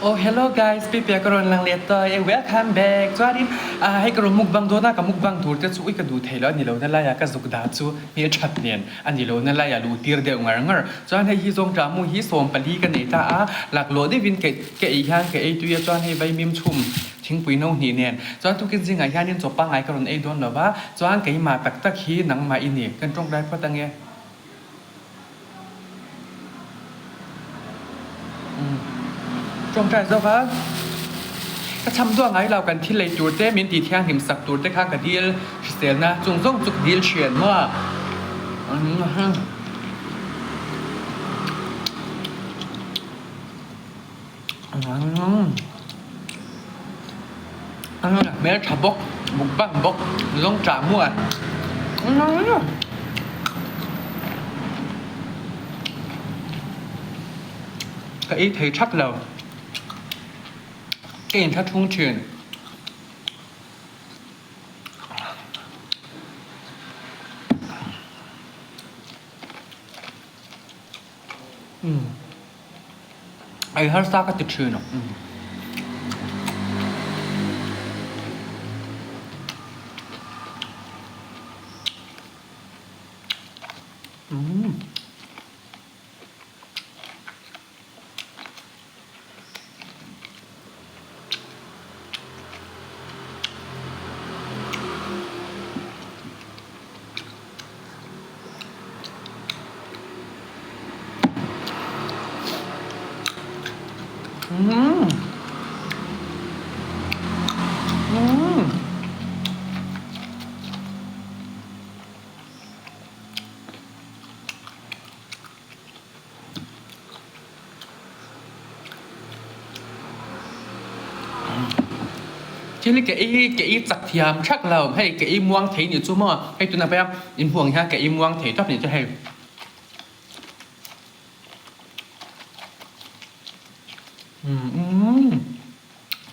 Oh hello guys, Pipia ka rawn lang leh ta e, welcome back. Chuanin ah hei ka rawn mukbang dawn a, ka mukbang tur te chu ui ka duh thei lo a ni lo na laiah ka zuk dah chu hmelthat nen a ni lo na laiah luh tir deuh ngar ngar. Chuan hei hi zawng ṭah mu hi 14 ka nei ta a, laklawh deuhin ka ka ei hian ka ei tui a, chuan hei vaimim chhum thingpui no hnih nen. Chuan tukin zingah hianin chaw pangngai ka rawn ei dawn lo va, chuan keimah tak tak hi nangmah i ni, kan ṭawngtai phawt ange. Tawngtai zawk a, ka cham duah ngai lo kan thil lei tur te min tih thianghlim sak tur te kha ka dil hriselna chung zawng chu ka dil thian maw. Hmeltha bawk, mukbang bawk, zawng tah muah. Ka ei thei thak lo. Ka inthla thung thin. Ei harsa ka ti thin a. Thil hi ka ei ka ei chak thiam thak lo hei ka ei muang thei nih chu maw hei tunah pawh hian inhmuh ang hian ka ei muang thei tawp nih chu hei.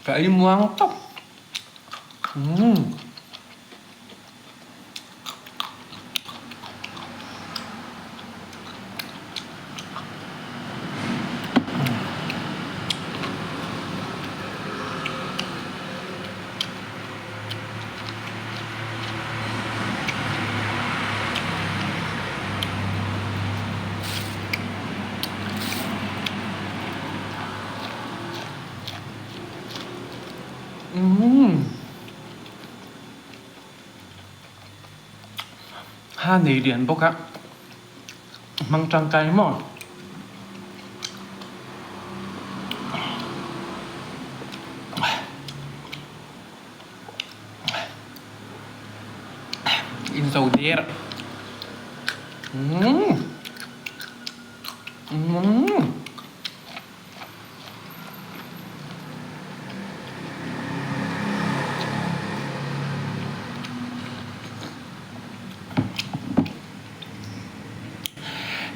Ka ei muang tawp. Ha nei lian bawk a, hmang tangkai maw? Inzo der.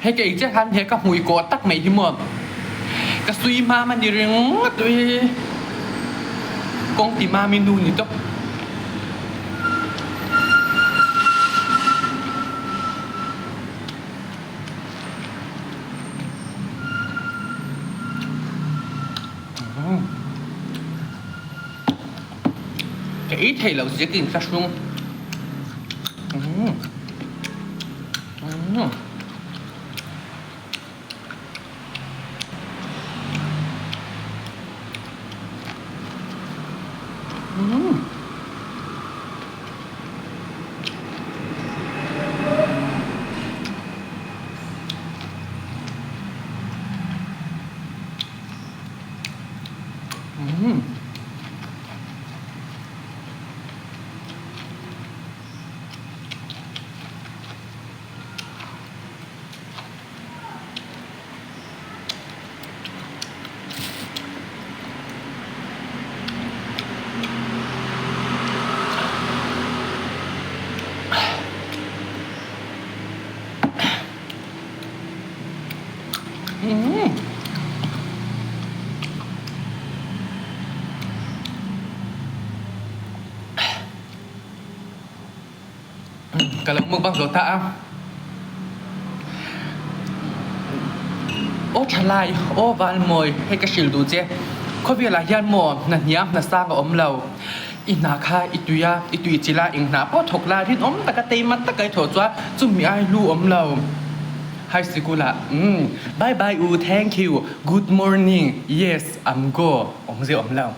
Hei ka ei chiah khan he ka hmui kawh tak mai hi maw ka sui mam a ni ringawt ui kawng ti mami nu ni tawp. Ka ei thei lo zia ka inthlahrung. Ka lo mukbang zo ta a. Aw thalai, aw Valmawi, hei ka hrilh duh che. Khawvelah hian maw hna hniam hna sang a awm lo. I hna kha i tui a, i tui chilh a, eng hna pawh thawk la rinawm taka teima taka i thawh chuan chumi ai hlu awm lo. High sikul ah umm bye bye u thank you good morning yes I'm go awm zeuh awm lo.